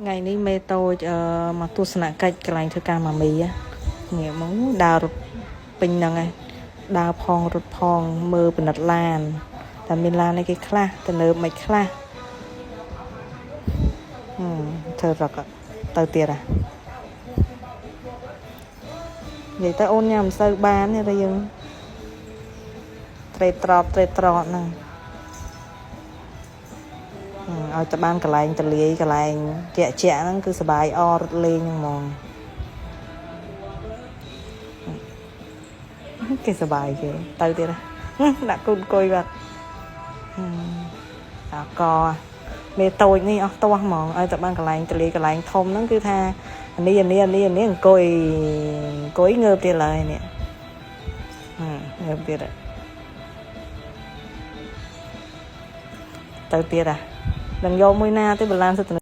ថ្ងៃនេះមេតូចអឺមកទស្សនកិច្ចកន្លែងធ្វើការម៉ាមីងាកមកដើររត់ពេញហ្នឹងឯងដើរផងរត់ផងមើលពិនិត្យឡានតែមានឡានអីគេខ្លះទៅនៅមិនខ្លះហឹមធ្វើរកទៅទៀតហ่ะនិយាយទៅអូនញ៉ាំមិនសូវបានទេតែយើងត្រេតត្រប់ត្រេតត្រត់ហ្នឹង ឲ្យតែបានកន្លែងតលាយកន្លែងជាក់ជាក់ហ្នឹងគឺសบายអរត់លេងហ្នឹងហ្មងគេសบายគេទៅទៀតដាក់គូនអង្គុយបាត់អកមេតូចនេះអស់ទាស់ហ្មងឲ្យតែបានកន្លែងតលាយកន្លែងធំហ្នឹងគឺថាអានេះអានេះអានេះអានេះអង្គុយអង្គុយងើបទៀតឡើយនេះងើបទៀតទៅទៀតអានឹងយកមួយណាទៅបន្លានសិត